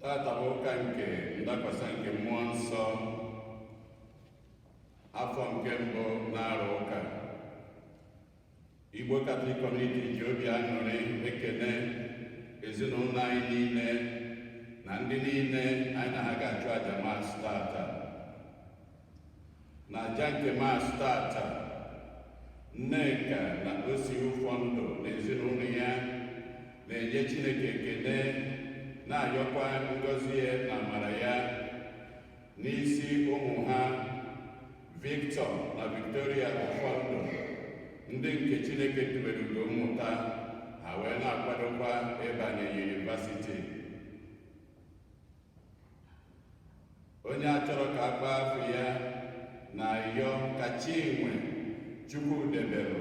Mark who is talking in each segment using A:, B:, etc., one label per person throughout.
A: Tata bụ ụka nke ndakwasa nke mmụọ nsọ, afọ nke mbụ na-arụ ụka. Igbo Catholic Community ji obi aṅụrị ekene ezinụlọ anyị niile na ndị niile anyị na ha ga-achụ aja Mass tata. Na aja nke Mass tata, Nneka na Osi Ụfọndụ na ezinụlọ ya na-enye Chineke ekene, na-ayọkwa ngọzi ya na amara ya n'isi ụmụ ha Victor na Victoria Ụfọndụ, ndị nke Chineke tubere ugo mmụta, ha wee na-akwadokwa ịbanye yunivasiti. Onye a chọrọ ka a kpọọ afa ya na-ayọ ka Chinwe Chukwudebelu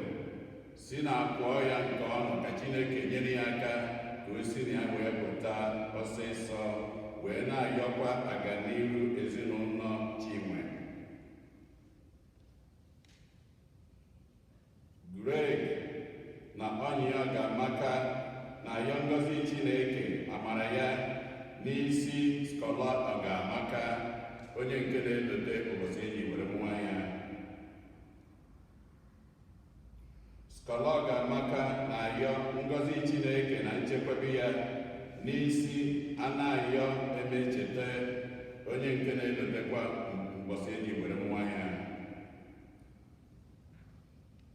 A: si na pụọ ya nke ọnụ, ka Chineke nyere ya aka ka o si na ya wee pụta ọsịsọ, wee na-ayọkwa aganiru ezinụlọ Chinwe. Greg na Ọnyịa Ga-amaka na-ayọ ngọzi Chineke, amara ya n'isi Scholar Ọga-amaka, onye nke na-elote ụbọchị eji were nwa ya. Scholar Ọga-amaka na-ayọ ngọzi Chineke na nchekwebe ya n'isi Anayọ Emecheta, onye nke na-elotekwa ụbọchị eji were nwa ya.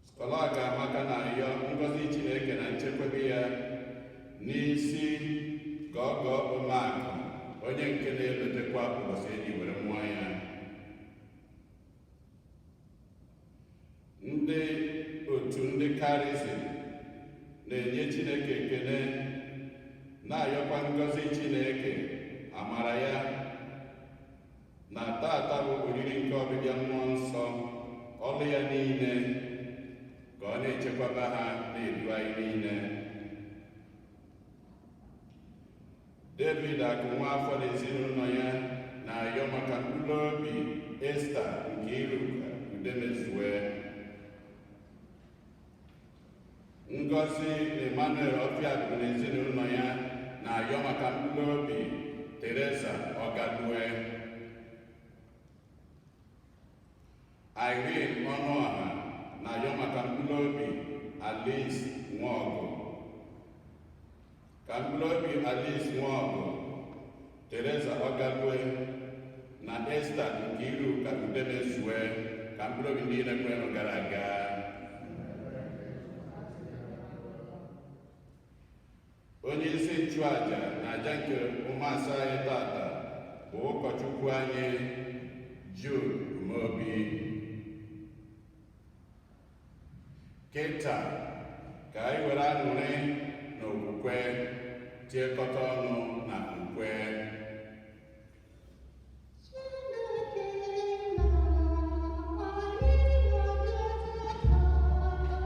A: Scholar Ọga-amaka na-ayọ ngọzi Chineke na nchekwebe ya n'isi Gọgọ Omeakụ, onye nke na-elotekwa ụbọchị eji were nwa ya. Ndị otu ndị Charism na-enye Chineke ekele, na-ayọkwa ngọzi Chineke, amara ya na tata bụ oriri nke ọbịbịa mmụọ nsọ, ọlụ ya niile ka ọ na-echekwaba ha, na-edu anyị niile. David Akụnwafọ na ezinụlọ ya na-ayọ maka mkpụrụ obi Esta nke Iruka Udemezue. Ngozi na Emmanuel Ọfịadụ na ezinụlọ ya na-ayọ maka mkpụrụ obi Teresa Ọgalue. Irene Ọnụọha na-ayọ maka mkpụrụ obi Alice Nwaọgụ. Ka mkpụrụ obi Alice Nwaọgụ, Teresa Ọgalue na Esta Nkiruka Udemezue, ka mkpụrụ obi ndị niile kwerenụ gara aga. Onye isi nchụaja na aja nke Mass anyị tata bụ ụkọchukwu anyị Jude Umeobi. Kịta ka anyị were aṅụrị na okwukwe tiekọta ọnụ na ukwe.
B: Chineke nna anyị na-abịa taa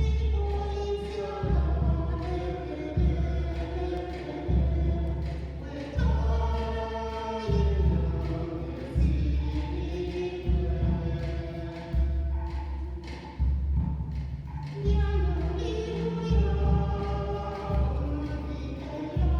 B: ịkpọ isi ala ekele ekele wetara anyị ezi n'igwe. Bịanụ n'ihu ya, unu dị ya.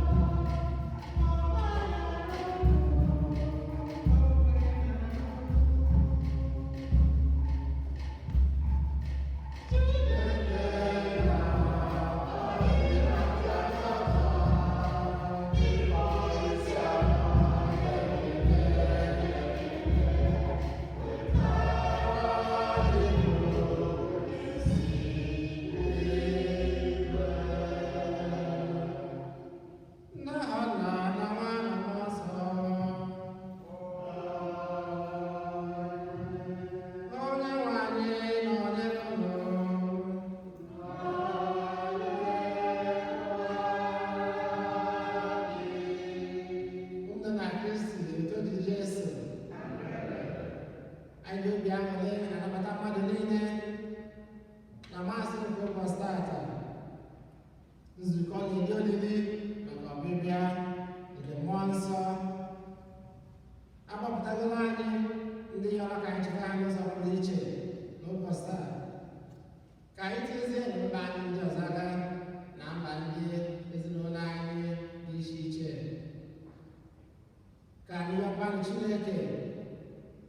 C: Chineke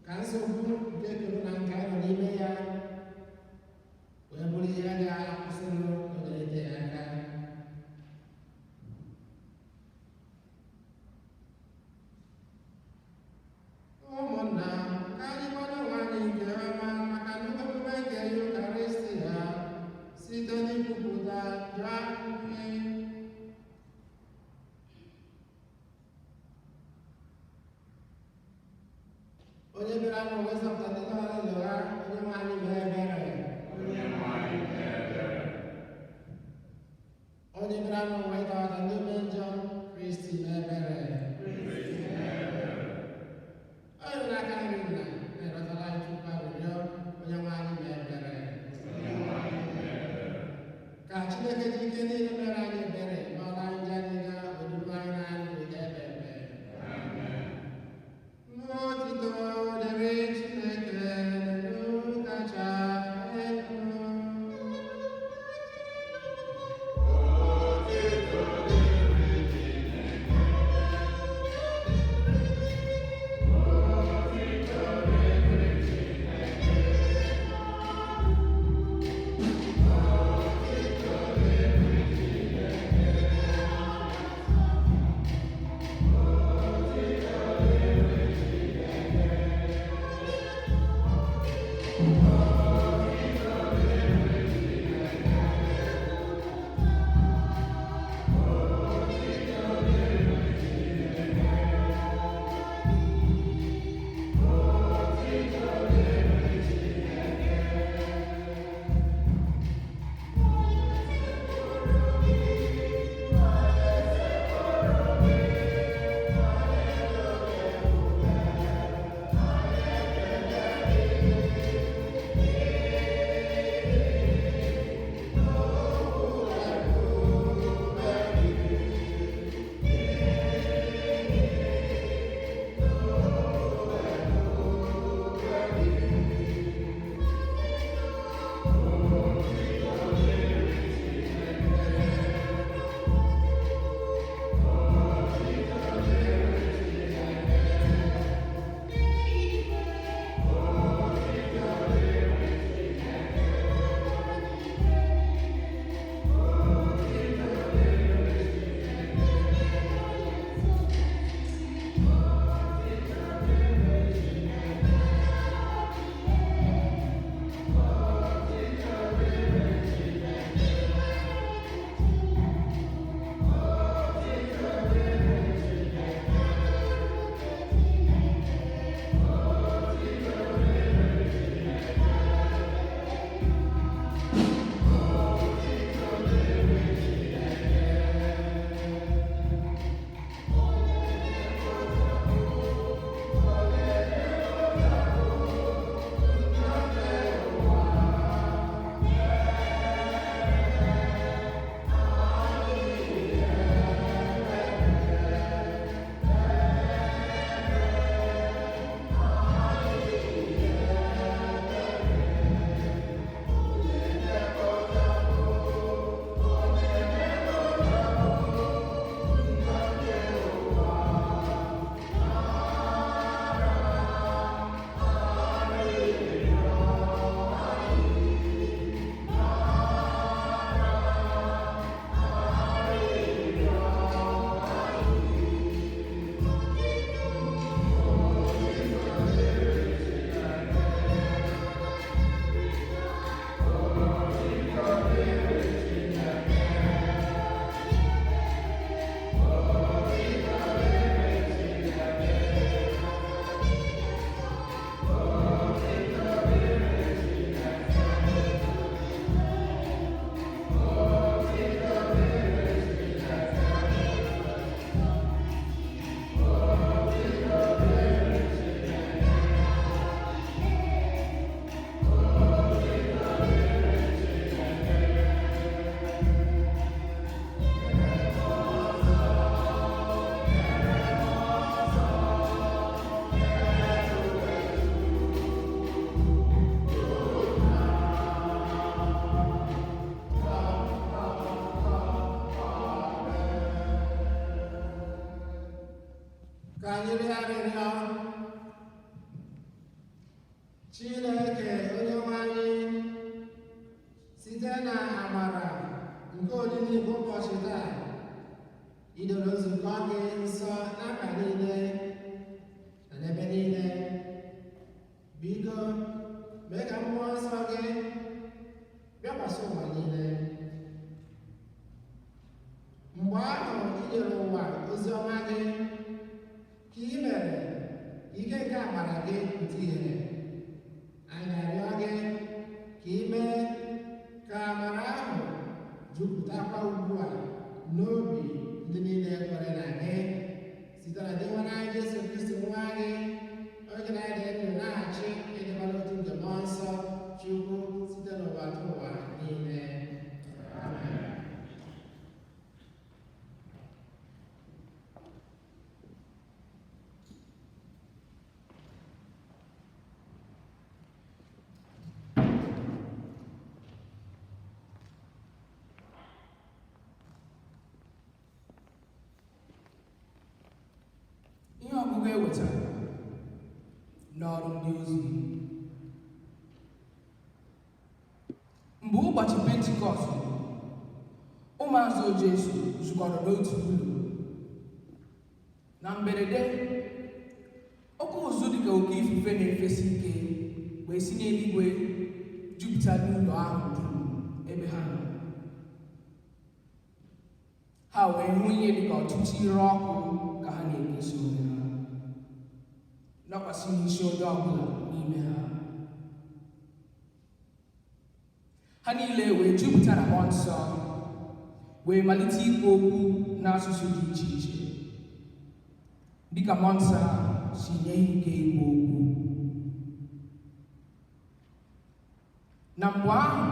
C: ka nsogbu nke korona nke anyị nọ n'ime ya wee bụrụ ihe ga-akwụsịnụ n'oge na-eteghị aka. Ụmụnna, ka anyị kwado onwe anyị nke ọma maka nnukwu emume nke Yukaristi ya site n'ikwupụta njọ anyị. Onye bịara n'ụwa ịzọpụta ndị nọ n'ụlọ ha, onye nwe anyị mee ebere. Onye bịara n'ụwa ịtọghata ndị ome njọ, Kristi mee ebere. Onye nọ n'aka nri nna na-erọtara anyị Chukwu arịrịọ, onye nwe anyị mee ebere. Ka Chineke ji ike niile mere anyị ebere, ma ọ anyị njọ anyị gaa odibo anyị na ndụ ebe ebe. N'otito dịrị Chineke n'elu kacha elu. Ka anyị rịọ arịrịọ. Idoro nzukọ gị nsọ na mba niile na n'ebe niile. Biko, mee ka mmụọ nsọ gị bịakwasị ụwa niile. Mgbe ahụ i nyere ụwa ozi ọma gị, ka ị mere ka ike nke amara gị pụta ìhè. Anyị na-arịọ gị ka ị mee ka amara ahụ jupụtakwa ugbu a n'obi ndị niile kwere na gị, site na Dinwenụ anyị Jesu Kristi nwa gị, onye na-adị ndụ na-achị ịdịkwa n'otu nke Mmụọ Nsọ Chukwu site n'ụwa ruo ụwa niile. Amen.
D: Ihe ọgụgụ e wetara n'ọrụ ndị ozi. Mgbe ụbọchị Pentikọst ruru, ụmụazụ Jesu zukọrọ n'otu ụlọ. Na mberede, oke ụzụ dịka oke ifufe na-efesi ike wee si n'eluigwe jupụta n'ụlọ ahụ dum ebe ha nọ. Ha wee hụ ihe dịka ọtụtụ ire ọkụ ka ha na-ekesa onwe ha, nọkwasị n'isi onye ọbụla n'ime ha. Ha niile wee jupụta na Mmụọ Nsọ, wee malite ikwu okwu n'asụsụ dị iche iche, dịka Mmụọ Nsọ si nye ha ike ikwu okwu. Na mgbe ahụ,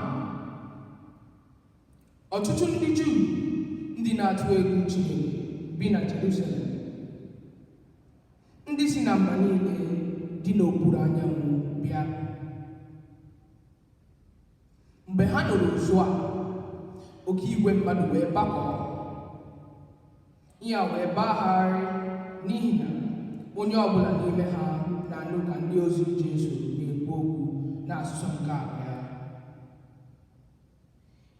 D: ọtụtụ ndị Juu ndị na-atụ egwu Chineke bi na Jerusalem, ndị si na mba niile dị n'okpuru anyanwụ bịa. Mgbe ha nụrụ ụzụ a, oke igwe mmadụ wee gbakọọ. Ihe a wee gbaa ha gharịị, n'ihi na onye ọbụla n'ime ha na-anụ ka ndị ozi Jesu na-ekwu okwu n'asụsụ nke ala ya.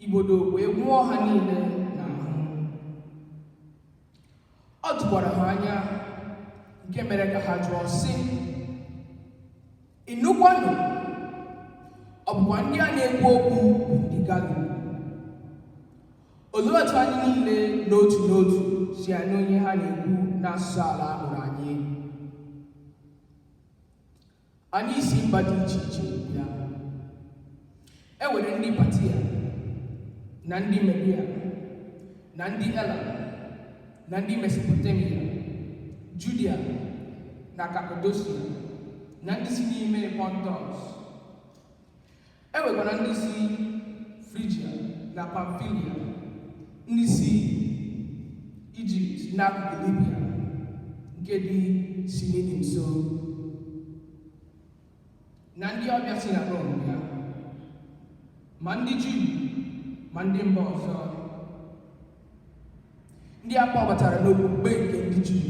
D: Igbodo wee nwụọ ha niile n'ahụ. Ọ tụkwara ha anya, nke mere ka ha jụọ sị, "Ịnụkwanụ, ọ bụkwa ndị a na-ekwu okwu bụ ndị Galili? Olee otu anyị niile n'otu n'otu si anụ ihe ha na-ekwu n'asụsụ ala a mụrụ anyị? Anyị si mba dị iche iche bịa. E nwere ndị Patia na ndị Media na ndị Elam na ndị Mesopotamia, Judia na Kapadosia na ndị si n'ime Pọntọs. E nwekwara ndị si Frigia na Pamfilia, ndị si Ijipt n'akụkụ Libya nke dị Sirini nso, na ndị ọbịa si na Rom bịa, ma ndị Juu ma ndị mba ọzọ, ndị a kpọbatara n'okpukpe nke ndị Juu,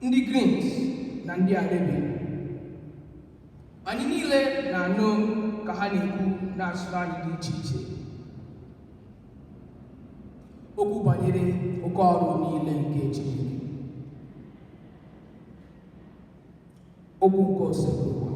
D: ndị Gris na ndị Arebia. Anyị niile na-anụ ka ha na-ekwu n'asụsụ anyị dị iche iche okwu banyere oke ọrụ niile nke Chineke." Okwu nke Osebụrụwa.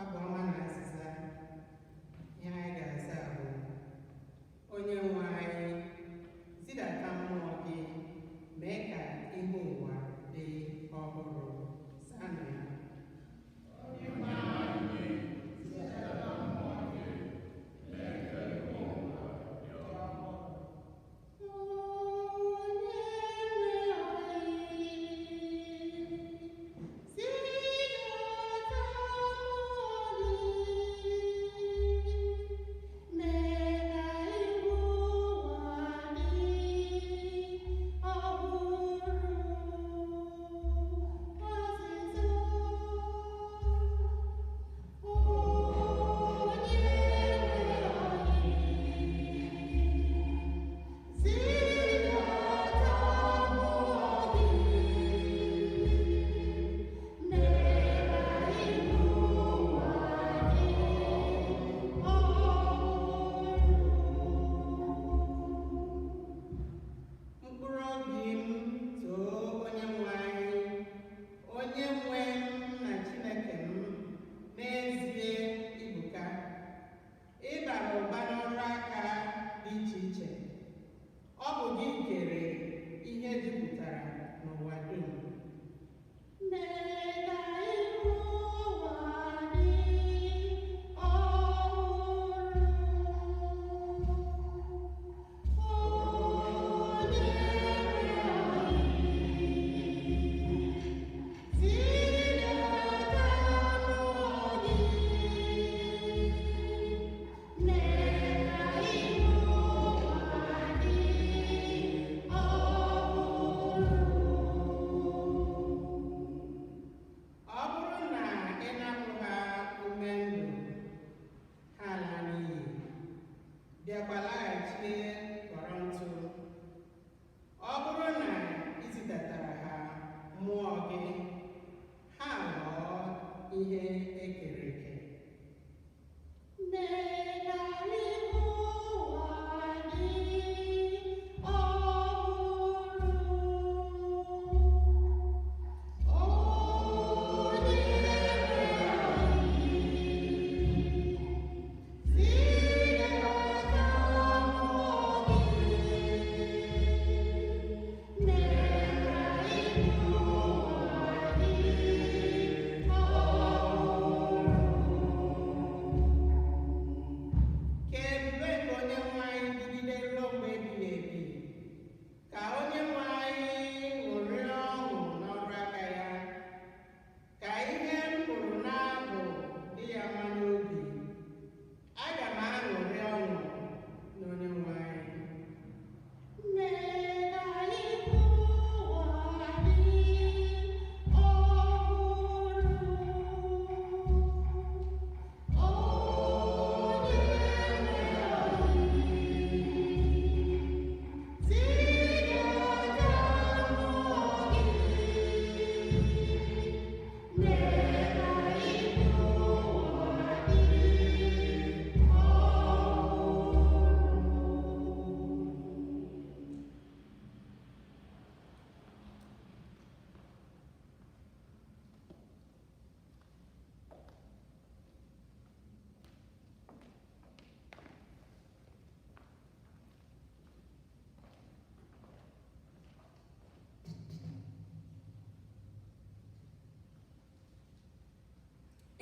C: Abụ ọma na azịza. Ihe anyị ga-aza bụ: Onye nwe anyị, zidata mmụọ gị.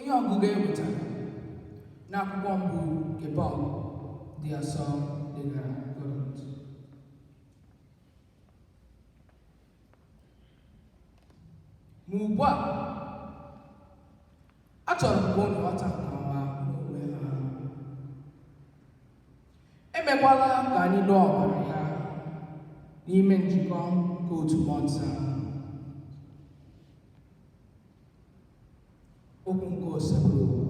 D: Ihe ọgụgụ e wetara n'akwụkwọ mbụ nke Pọl dị asọ degara Kọrint. Ma ugbu a, achọrọ m ka unu ghọta nke ọma n'onwe ha. Emekwala ka anyị lụọ ọbara ya n'ime njikọ nke otu mmụọ nsọ ahụ. Okwu nke Osebụrụwa.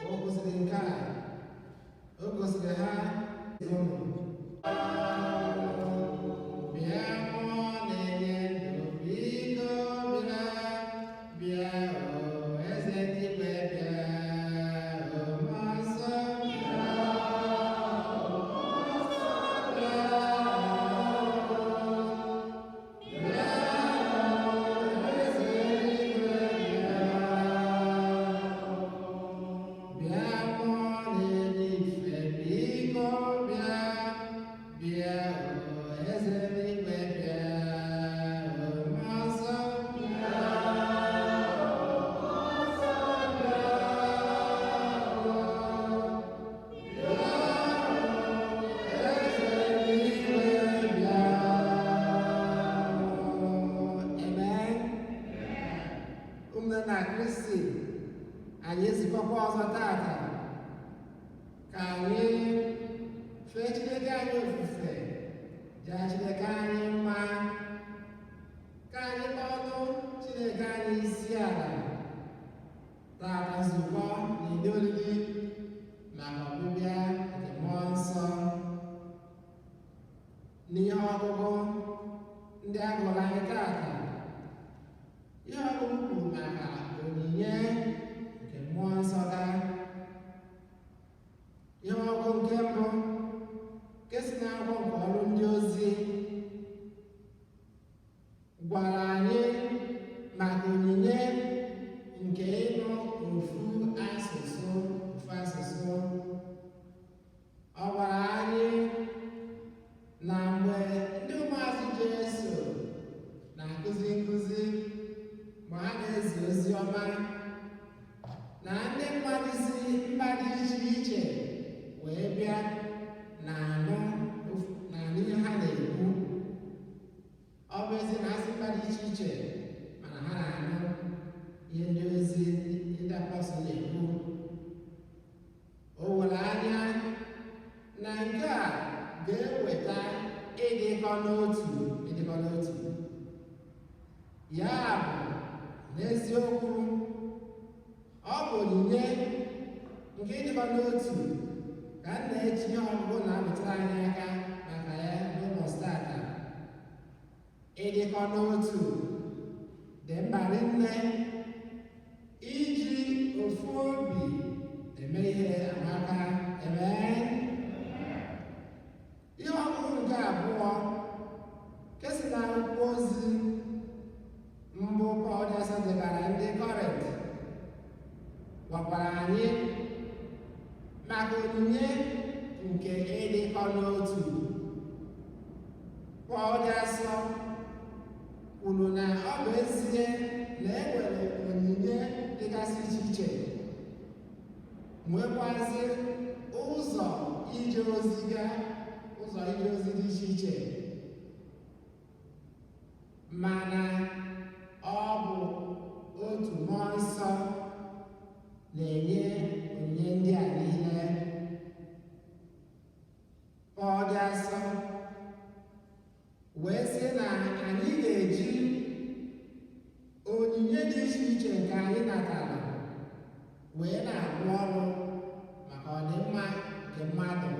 C: O gosiri nke a, o gosiri ha ụmụ. Bịa mmụọ na-enye ndụ, biko bịa, bịa o eze ndị igwe bịa, o mmụọ nsọ bịa, o mmụọ nsọ bịa, bịa o eze eluigwe bịa. Bịa mmụọ na-enye ife, biko bịa, bịa o eze eluigwe bịa, o mmụọ nsọ bịa, o mmụọ nsọ bịa, bịa o eze eluigwe bịa. Amen. Ụmụnne na Kristi, anyị ezukọkwa ọzọ tata ka anyị fee Chineke anyị ofufe, jaa Chineke anyị mma, ka anyị kpọọnụ Chineke anyị isi ala. Tata nzukọ na-ede oriri maka ọbịbịa nke mmụọ nsọ. N'ihe ọgụgụ ndị a gụrụ anyị tata, ihe ọgụgụ kwuru maka onyinye nke mmụọ nsọ ga. Ihe ọgụgụ nke mbụ nke si n'akwụkwọ nke ọrụ ndị ozi gwara anyị maka onyinye nke ịnụ ofu asụsụ. si mba dị iche iche wee bịa na-anụ na-anụ ihe ha na-ekwu. Ọ bụ ezie na asị mba dị iche iche, mana ha na-anụ ihe ndị ozi, ndị apọstụl na-ekwu. O were anya na nke a ga-eweta ịdịkọ n'otu, ịdịkọ n'otu. Ya bụ, n'eziokwu, ọ bụ onyinye nke ịdịkọ n'otu ka m na-eji ihe ọgụgụ na-arụtụrụ anyị aka maka ya n'ụbọchị tata. Ịdịkọ n'otu dị mkpa rinne. Iji ofu obi eme ihe amaka. Amen. Ihe ọgụgụ nke abụọ nke si na akwụkwọ ozi mbụ Pọl dị asọ degara ndị Kọrint gwakwara anyị maka onyinye nke ịdịkọ n'otu. Pọl dị asọ kwuru na ọ bụ ezie na e nwere onyinye dịgasị iche iche, nwekwazi ụzọ ije ozi ga ụzọ ije ozi dị iche iche, mana ọ bụ otu Mmụọ Nsọ na-enye onyinye ndị a niile. Pọl dị asọ wee sị na anyị ga-eji onyinye dị iche iche nke anyị natara wee na-arụ ọrụ maka ọdịmma nke mmadụ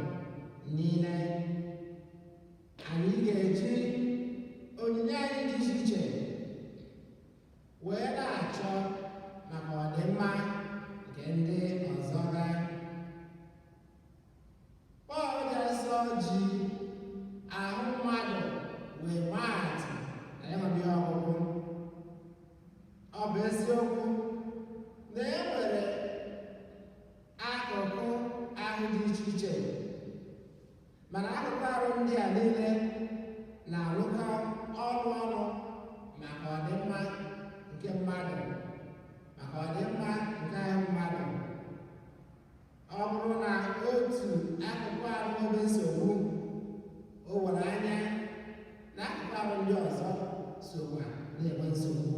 C: niile. Anyị ga-eji onyinye anyị dị iche iche wee na-achọ maka ọdịmma nke ndị ọzọ ga. Pọl dị asọ ji ahụ mmadụ wee maa atụ na ya nwere ihe ọgụgụ. Ọ bụ eziokwu na e nwere akụkụ ahụ dị iche iche, mana akụkụ ahụ ndị a niile na-arụkọ ọrụ ọnụ maka ọdịmma nke mmadụ, maka ọdịmma nke ahụ mmadụ. Ọ bụrụ na otu akụkụ ahụ nwebe nsogbu, o were anya na akụkụ ahụ ndị ọzọ sokwa na-enwe nsogbu.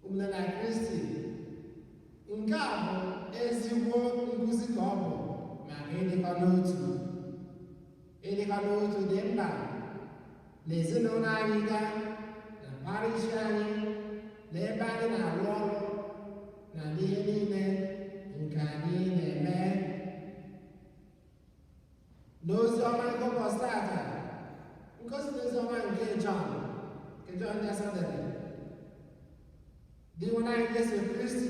C: Ụmụnne na Kristi, nke a bụ ezigbo nkụzi ka ọ bụ maka ịdịkọ n'otu. Ịdịkọ n'otu dị mkpa n'ezinụlọ anyị ga, na parish anyị, na ebe anyị na-arụ ọrụ, na n'ihe niile nke anyị na-eme. N'ozi ọma nke ụbọchị tata, ngosi n'ozi ọma nke Jọn, nke Jọn dị asọ dere, Dinwenụ anyị Jesu Kristi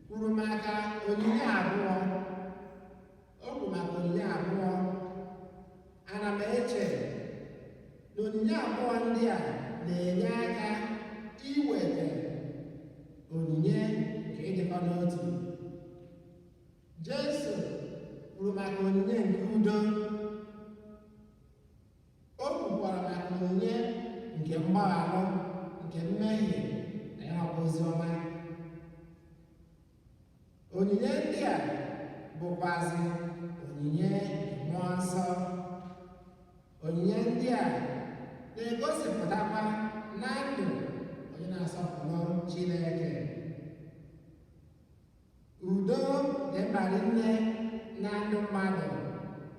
C: kwuru maka onyinye abụọ. O kwuru maka onyinye abụọ. Ana m eche na onyinye abụọ ndị a na-enye aka iweta onyinye nke ịdịkọ n'otu. Jesu kwuru maka onyinye nke udo. O kwukwara maka onyinye nke mgbaghalụ nke mmehie na ya bụ ozi ọma. Onyinye ndị a bụkwazi onyinye Mmụọ Nsọ. Onyinye ndị a na-egosipụtakwa na ndụ onye na-asọpụrụ Chineke. Udo dị mkpa nne na ndụ mmadụ.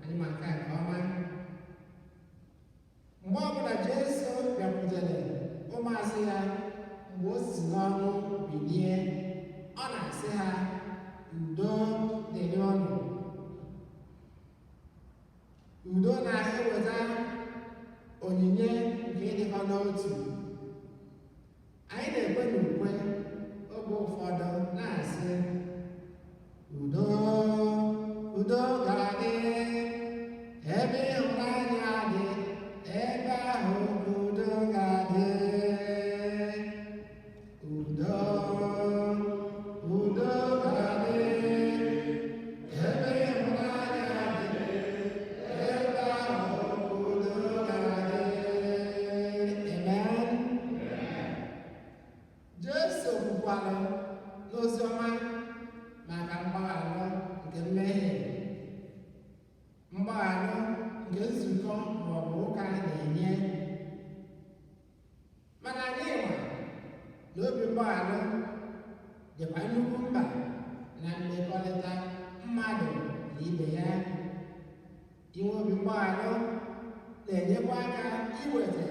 C: Anyị ma nke a nke ọma. Mgbe ọbụla Jesu bịakwutere ụmụazụ ya mgbe o si n'ọnwụ bilie, ọ na-asị ha, "Udo dịrị unu." Udo na-eweta onyinye nke ịdịkọ n'otu. Anyị na-ekwe n'ukwe oge ụfọdụ na-asị, "Udo, udo ga-adị ebe ịhụnanya dị, ebe ahụ udo ga-adị. Udo, udo ga-adị ebe ịhụnanya dị, ebe ahụ udo ga-adị." Amen. Na-enyekwa aka iweta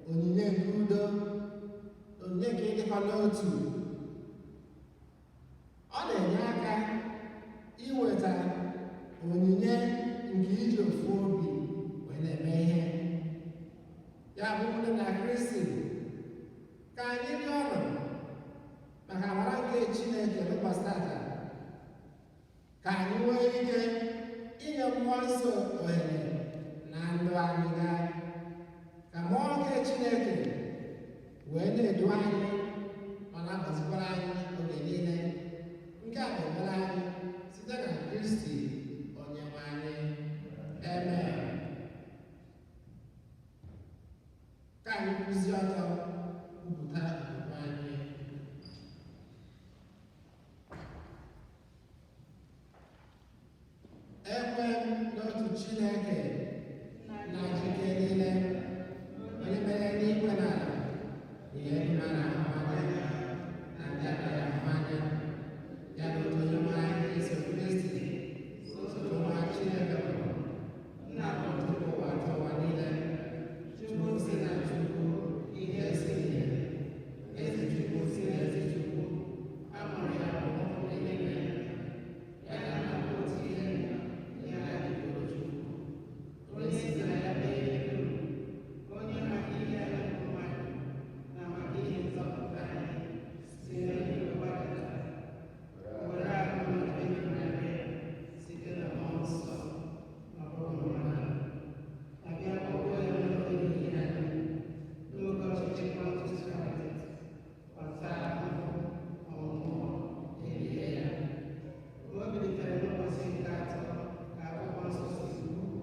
C: onyinye nke udo, onyinye nke ịdịkọ n'otu. Ọ na-enye aka iweta onyinye nke iji ofu obi wee na-eme ihe. Ya bụ, ụmụnne na Kristi, ka anyị rịọ ọnụ maka amara nke Chineke n'ụbọchị tata, ka anyị nwee ike inye Mmụọ Nsọ ohere na ndụ anyị gaa, ka Mmụọ nke Chineke wee na-edu anyị ma na-agbazikwara anyị oge niile. Nke a bụ ekpere anyị site na Kristi onye nwe anyị. Amen. Ka anyị kwụzie ọtọ kwupụta okwukwe anyị. Ekwe m n'otu Chineke na jike niile, onye mere n'igwe na ala, ihe ndị a na-ahụ anya na ndị anaghị ahụ anya, ya na otu Onyenwe anyị Jesu Kristi, otu nwa Chineke mụrụ, Nna tupu ụwa atọ ụwa niile, Chukwu si na Chukwu, ihe si ihe, ezi Chukwu si na ezi Chukwu, a mụrụ ya bụ n'eluigwe, ya na nna bụ otu ihe, ya na dịkoro Chukwu, onye si na ya mee ihe dum,
E: Onye maka ihe anyị bụ mmadụ na maka ihe nzọpụta anyị si n'eluigwe gbadata, were ahụ nke Maria site na Mmụọ Nsọ ma bụrụ mmadụ, ma bịa kpọgbuo ya n'oge n'ihi anyị n'oge ọchịchị Pontius Pilate, ọ taa ahụhụ ma ọ nwụọ, elie ya. Mgbe o bilitere n'ụbọchị nke atọ ka akwụkwọ nsọ si kwuo,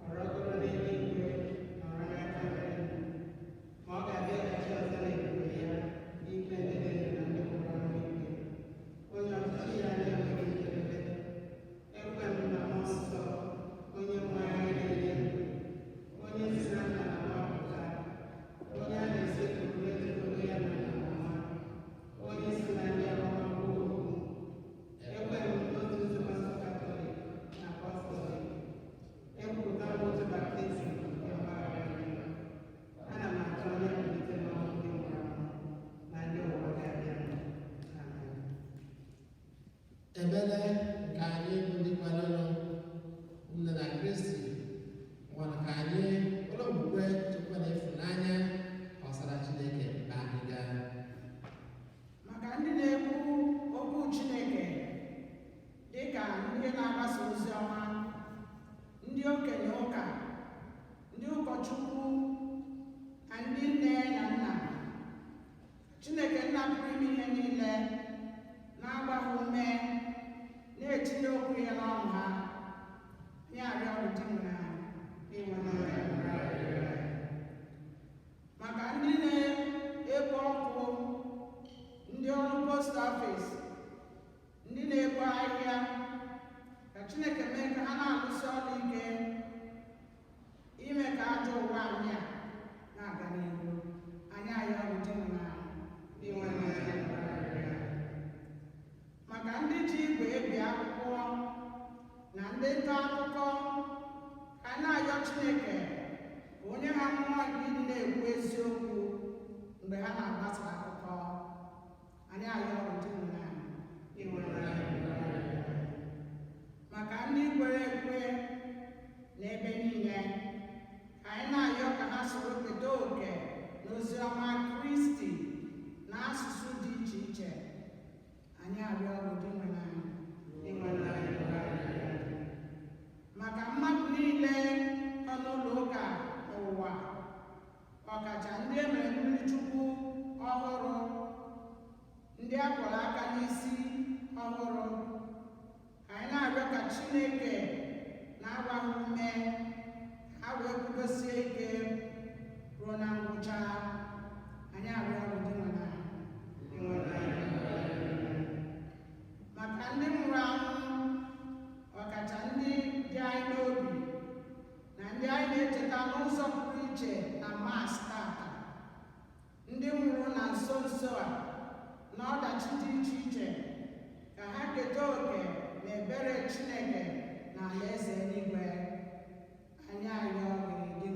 E: ọ rọgoro n'eluigwe, nọrọ n'aka nri, ma ọ ga-abịaghachi ọzọ n'ebube ya ikpe ndị dị ndụ na ndị nwụrụ anwụ ikpe, onye ọchịchị ya na-enweghị njedebe. Ekwe m na Mmụọ Nsọ, onye nwe anyị na-enye ndụ, onye si na Nna na Nwa pụta, onye a na-esekpuru n'etiti ya na nna na nwa, onye si na ndị amụma kwuo okwu. Ekwe m n'otu Nzukọ Nsọ Katọlik na Apọstọlik. Ekwupụta m otu baptizim nke mgbaghara mmehie. Ana m atụ anya mbilite n'ọnwụ ndị nwụrụ anwụ na ndị ụwa ga-abịanụ. Amen.
C: Ebele nke anyị bụ ndị kwadoro nne na Kristi nwere ka anyị ụlọ okwukwe, chekwa na ịfụnanya gbasara Chineke mgbe anyị gaa.
F: Maka ndị na-ekwu okwu Chineke, dịka ndị na-agbasa ozi ọma, ndị okenye ụka, ndị ụkọchukwu na ndị nne na nna, Chineke Nna pụrụ ime ihe niile na-agba ha ume, na-etinye okwu ya n'ọnụ ha. Anyị arịọ ụdị nwere
E: Ịhụnanya nwere arịrịọ anyị.
F: Maka ndị na-ekpo ọkụ, ndị ọrụ post office, ndị na-ebu ahịa, ka Chineke mee ka ha na-alụsị ọrụ ike ime ka ajọ ụwa anyị a na-aga n'ihu. Anyị ayọ ụdị nwere ahụ.
E: Ịhụnanya nwere arịrịọ anyị.
F: Maka ndị ji igwe ebi akwụkwọ na ndị nta akụkọ, ka a na-ayọ Chineke ka onye ha mmụọ nke ịdị na-ekwu eziokwu mgbe ha na-agbasa akụkọ. Anyị ayọ ụdị nwere ahụ.
E: Ịhụnanya nwere arịrịọ anyị.
F: Maka ndị kwere ekwe n'ebe niile, ka anyị na-ayọ ka ha soro keta oke n'ozi ọma Kristi n'asụsụ dị iche iche. Anyị arịọ ụdị nwere anyị.
E: Ịhụnanya nwere arịrịọ anyị.
F: Maka mmadụ niile nọ n'ụlọ ụka n'ụwa, ọkacha ndị e mere mmiri Chukwu ọhụrụ, ndị a kpọrọ aka n'isi ọhụrụ, ka anyị na-arịọ ka Chineke na-agba ha ume, ha wee kwudosie ike ruo na ngwụcha. Anyị arịọ ụdị nwere anyị.
E: Ịhụnanya nwere arịrịọ anyị.
F: Maka ndị nwụrụ anwụ, ọkacha ndị dị anyị n'obi na ndị anyị na-echeta n'ụzọ pụrụ iche na Mass tata, ndị nwụrụ na nso nso a na ọdachi dị iche iche, ka ha keta oke na ebere Chineke na alaeze eluigwe. Anyị arịọ gị.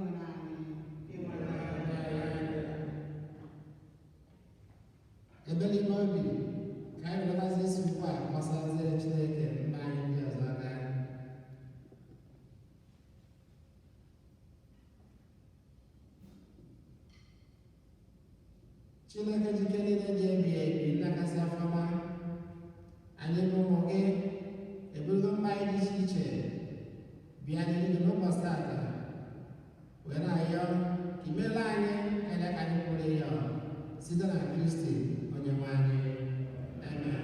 C: Chineke jike niile dị ebighị ebi, nna kasị afọma, anyị bụ ụmụ gị eburugo mmanya dị iche iche bịa n'ihu gị n'ụbọchị tata, wee na-ayọ ka imeela anyị karịa ka anyị pụrụ ịyọ, site na Kristi onye nwe anyị. Amen.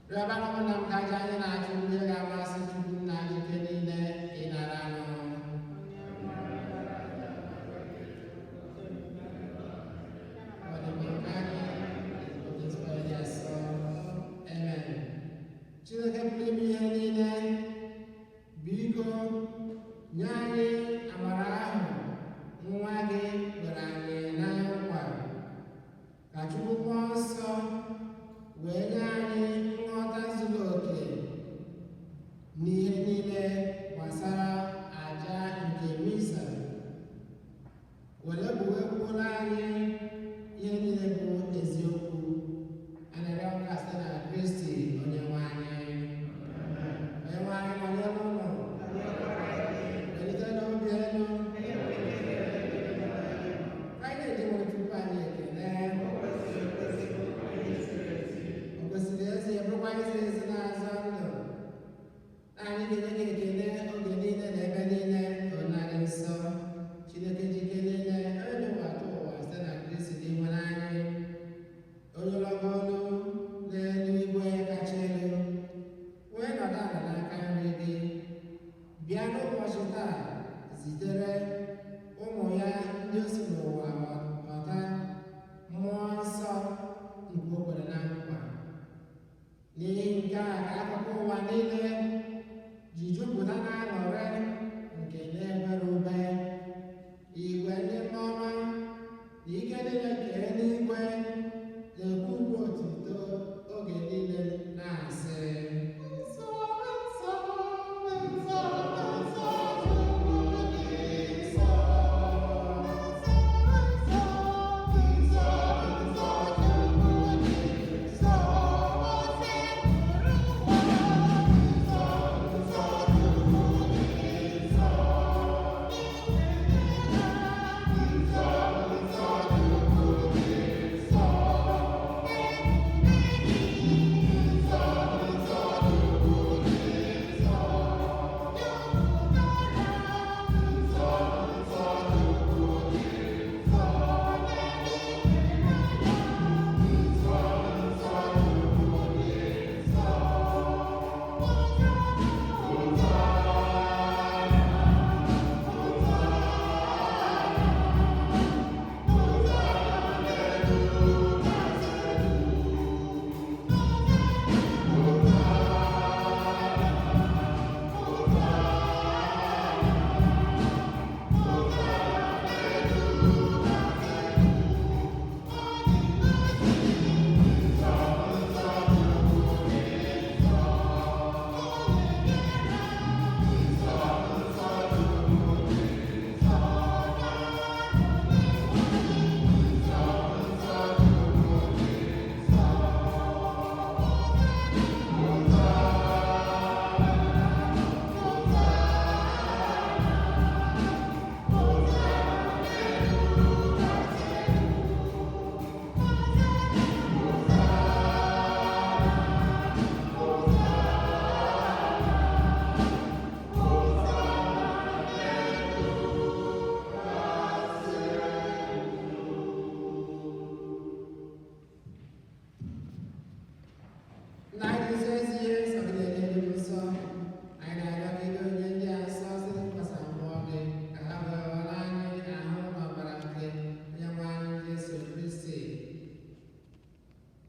C: Rịọbara ụmụnna m ka aja anyị na-achụ ndị ga-amasị Chukwu nna jike niile ịnara anụ. Amen. Chineke pụrụ ime ihe niile, biko nye anyị amara ahụ nwa gị kwere anyị na nkwa, ka Chukwu Mmụọ Nsọ wee nye anyị nghọta zuru oke n'ihe niile gbasara aja nke misa, were kpughekwuola anyị ihe niile bụ eziokwu. A na-arịọ nka site na Kristi onye nwe anyị. Onye nwe anyị nọnyere ụnụ. Welite n'obi elu. Ka anyị na-eji nwere Chukwu anyị ekele. O kwesịrị ezi, bụrụkwa anyị ziri ezi na-azọ ndụ. Anyị ga-enye gị ekele oge niile na ebe niile, onye nsọ, Chineke jike niile, onye dị ụwa atọ ụwa, site na Kristi dị nwere anyị, onye lọgolu n'eluigwe kacha elu, wee nọdụ ala n'aka nri gị, bịa n'ụbọchị taa zitere ụmụ ya ndị o si n'ụwa ghọta Mmụọ Nsọ nke o kwere na nkwa. N'ihi nke a ka akụkụ ụwa niile ji jupụta na aṅụrị nke na-enwere ube. Igwe ndị mmụọ ọma na ike niile nke eluigwe na-ekwu ukwe otuto oge niile na-asị:
B: Nsọ, nsọ, nsọ, nsọ, Chukwu dị nsọ. Nsọ, nsọ, nsọ, nsọ, Chukwu dị nsọ. Ose pụrụ ụwa. Nsọ,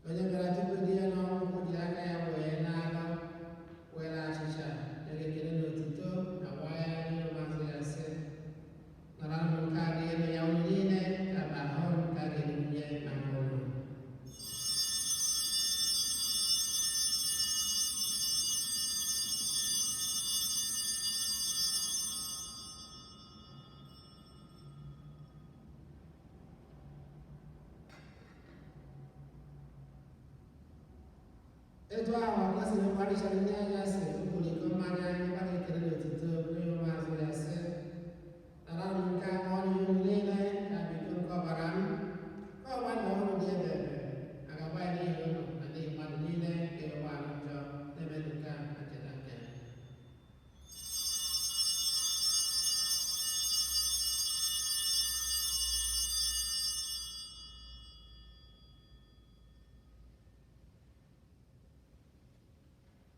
C: Onye bịara tupu di ya n'ọnwụ ji aka ya wee na-anọ were achịcha nye gị ekele na otuto na gwa ya nye ụmụazụ ya sị, nara nụ nke a ga-elu ya unu niile ka bụ ahụ m ka a ga-ebunye maka unu. Etu ahụ ọ sịrị mkparịchara ndị anya sị okpuru iko mmanya ịgbara ekele na otuto onye ụmụazụ ya sị, nara m nke a ọnụ unu niile ka bụ iko nke ọbara m, ka ọgba na ọhụrụ dị ebe ebe a ga-agba ya n'ihi unu na n'ihi mmadụ niile ga-enwe ahụ njọ na-eme nke a na ncheta nke ya.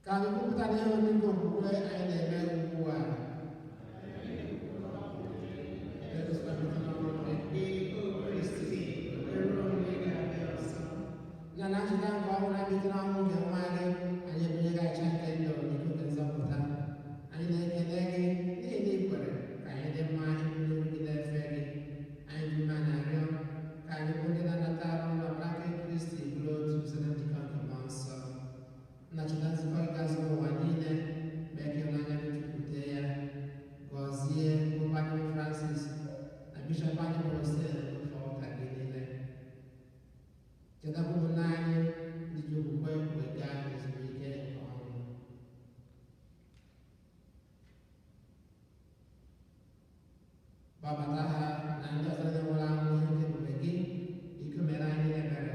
C: Ka anyị kwupụta n'ihe omimi nke okwukwe anyị na-eme ugbu a. Na na ncheta nke ọnwụ na-abịa n'ọnwụ nke nwa gị, anyị ebunye gị aja nke ndụ na iko nke nzọpụta. Anyị na-ekele gị n'ihi na ị kwere ka anyị dị mma ịbụ n'iru gị na-efe gị. Anyị dị mma na-arịọ ka anyị bụ ndị na-anata arụ na ọbara nke Kristi bụrụ otu site na njikọ nke Mmụọ Nsọ. Nnachita nzukọ gị gazuru ụwa niile, mee ka ịhụnanya gị jupụta ya. Gọzie Pope anyị bụ Francis na Bishọp anyị bụ Hosea n'ofe ụka gị niile. Chetakwa ụmụnne anyị ndị ji okwukwe wee gaa ezumike nke ọnwụ. Gbabata ha na ndị ọzọ ndị nwụrụ anwụ n'ihe nke ebube gị, biko mere anyị ebere.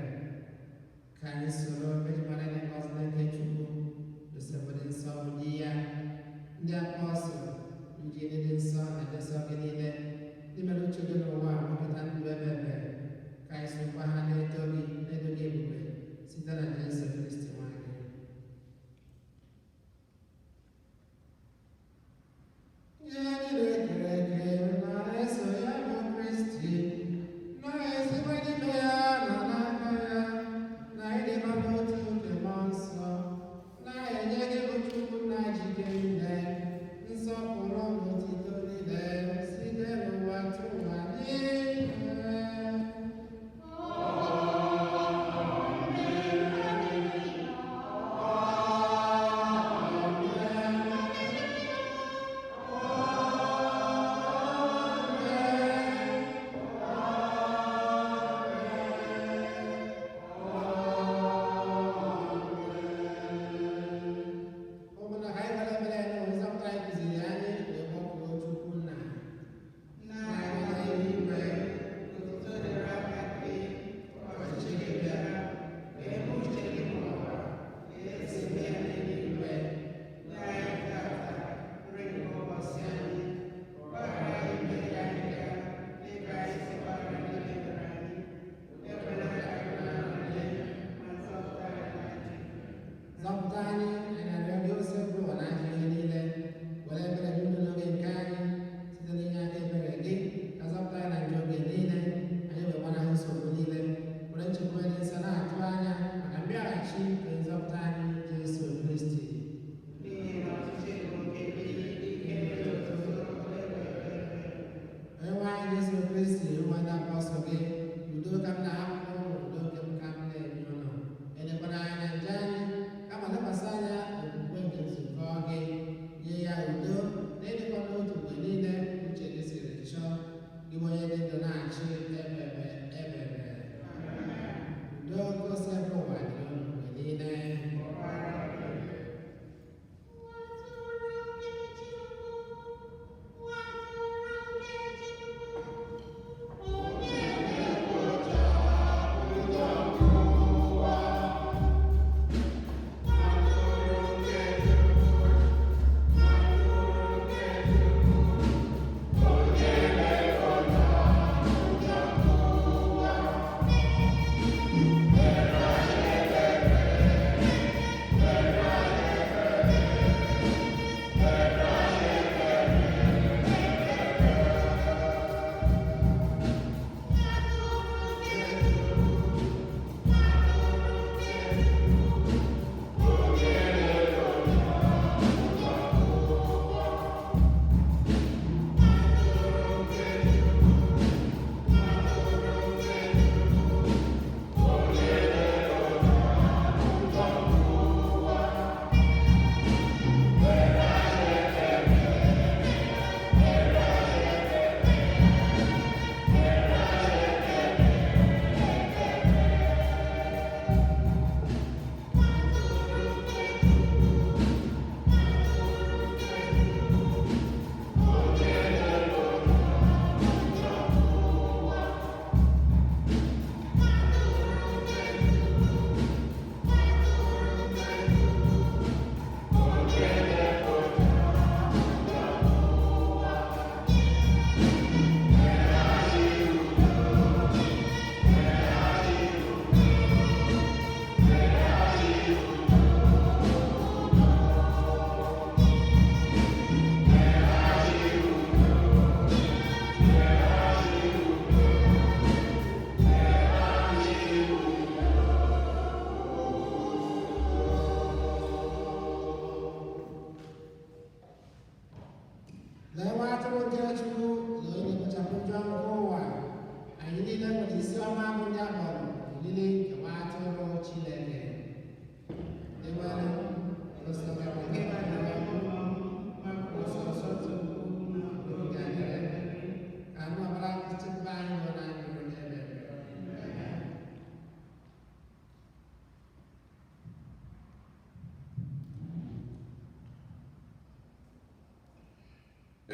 C: Ka anyị soro mejupụtara ndị ngọzi na nke Chukwu, Josef dị nsọ bụ di ya, ndị apọstụl, ndị ndị dị nsọ na ndị nsọ gị niile, ndị mere uche gị n'ụwa mepụta ndụ ebe ebe, ka anyị sokwa ha na-eto gị na-edo gị ebube site na Jesu Kristi nwa gị. Ihe niile kere eke na-eso ya bụ Kristi, na-esikwa n'ime ya na n'aka ya, na ịdịkwa n'otu.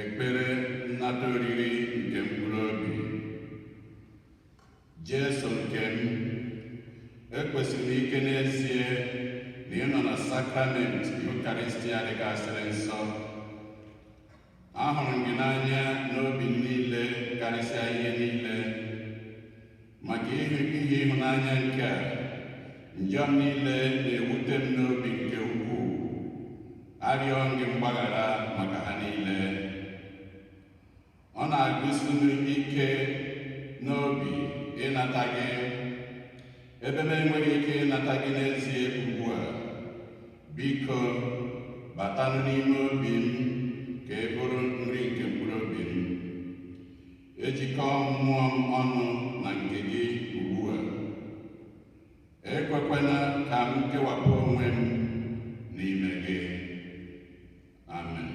A: Ekpere nnata oriri nke mkpụrụ obi. Jesu nke m, ekwesịrị m ike n'ezie na ị nọ na sakramenti Yukaristia dịgasịrị nsọ. Ahụrụ m gị n'anya n'obi m niile karịsịa ihe niile. Maka ihe ịhụnanya nke a, njọ m niile na-ewute m n'obi nke ukwuu. Arịọ m gị mgbaghara maka ha niile. Ọ na-agụsi m ike n'obi ịnata gị, ebe m enweghị ike ịnata gị n'ezie ugbu a. Biko, batanụ n'ime obi m ka ị bụrụ nri nke mkpụrụ obi m. Ejikọọ mmụọ m ọnụ na nke gị ugbu a. Ekwekwana ka m kewapụ onwe m n'ime gị. Amen.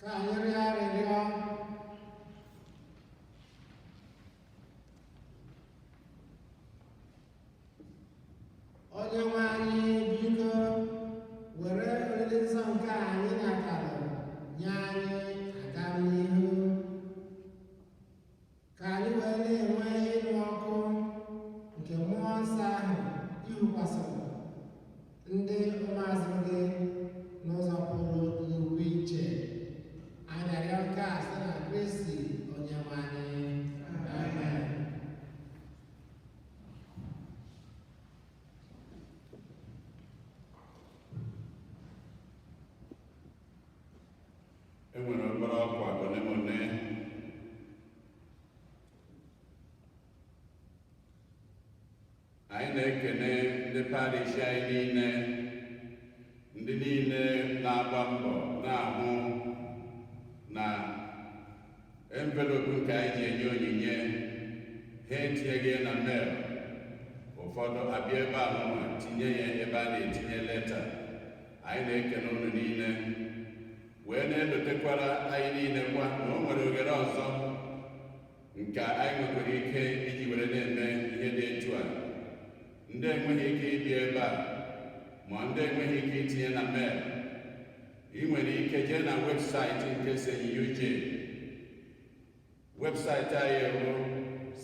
C: Ka anyị rịọ arịrịọ. Onye nwe anyị, biko were oriri nsọ nke a anyị natara nye anyị aga n'ihu, ka anyị wee na-enwe ịnụ ọkụ nke Mmụọ Nsọ ahụ ihukwasịrị ndị ụmụazụ gị n'ụzọ pụrụ nnukwu iche. Anyị na-arịọ nke a site na Kristi onye nwe anyị. Amen.
A: E nwere obere ọkwa ole ma ole. Anyị na-ekene ndị parish anyị niile, ndị niile na-agba mbọ na-ahụ Na envelope nke anyị ji enye onyinye, ha etinyeghị ya na mail. Ụfọdụ abịa ebe a nụnwa tinye ya ebe a na-etinye leta. Anyị na-ekene unu niile, wee na-elotekwara anyị niile kwa na o nwere oghere ọzọ nke anyị nwekwara ike iji were na-eme ihe dị etu a. Ndị enweghị ike ịbịa ebe a, ma ndị enweghị ike itinye na mail, ị nwere ike jee na webụsaịtị nke St. Eugene. Webụsaịtị anyị bụ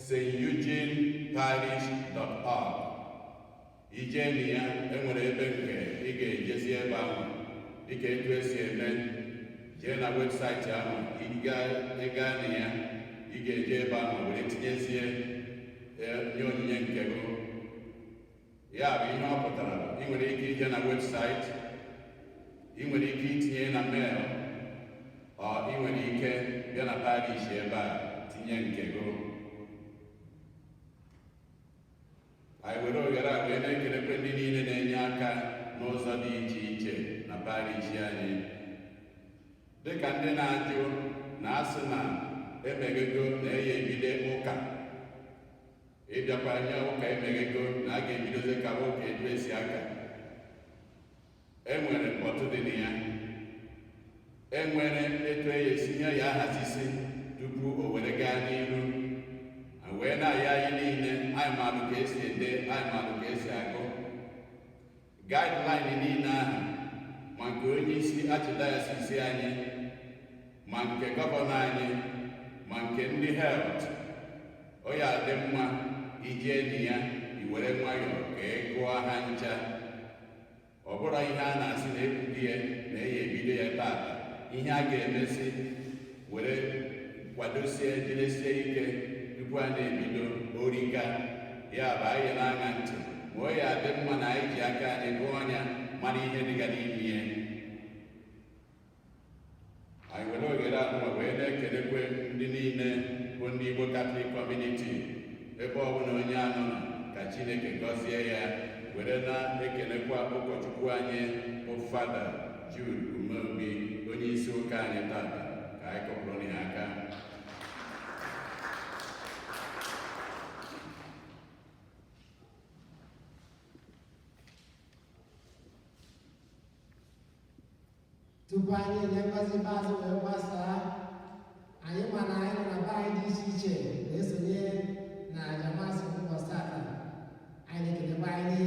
A: steugeneparish.org. Ijee na ya, enwere ebe nke ị ga-ejezi ebe ahụ dịka etu esi eme. Jee na webụsaịtị ahụ, ịga na ya, ị ga-eje ebe ahụ were tinyezie nye onyinye nke gị. Ya bụ ihe ọ pụtara: ị nwere ike ije na webụsaịtị, ị nwere ike itinye na mail, ọ ị nwere ike bịa na parish ebe a tinye nke gị. Anyị were oghere a wee na-ekelekwe ndị niile na-enye aka n'ụzọ dị iche iche na parish anyị, dịka ndị na-ajụ na asị na emeghego na eya ebido ụka. Ịbịakwa nye ụka emeghego na a ga-ebidozi kawa ụka etu esi aka. Enwere mkpọtụ dị na ya, enwere etu e esi nye ya ahazisi tupu o were gaa n'ihu. Wee na-ayọ anyị niile, anyị malụ ka esi ede, anyị malụ ka esi agụ guideline niile ahụ, ma nke onye isi archdiocese anyị, ma nke gọvanọ anyị, ma nke ndị health. Ọ ya adị mma ije enyi ya, i were nwayọọ ka ị gụọ ha ncha. Ọ bụrụ ihe a na-asị na ekwughị ya na eya ebido ya tata, ihe a ga-emesi were kwadosie, jidesie ike tupu a na-ebido orika. Ya bụ, anyị na-aṅa ntị, ma ọ ya adị mma na anyị ji aka anyị gụọ ọnya, mara ihe dịga n'ime ya. Anyị were oghere anụwa wee na-ekelekwe ndị niile bụ ndị Igbo Catholic Community, ebe ọbụla onye anọ nọ, ka Chineke gọzie ya. Were na-ekelekwa ụkọchukwu anyị bụ Fada Jude Umeobi, onye isi ụka anyị tata. Ka anyị kọpụrụ ya aka.
C: Tupu anyị enye ngọzi ikpeazụ wee gbasaa, anyị ma na anyị nọ na be anyị dị iche iche na-esonye na aja Mass ụbọchị tata. Anyị na-ekelekwa anyị.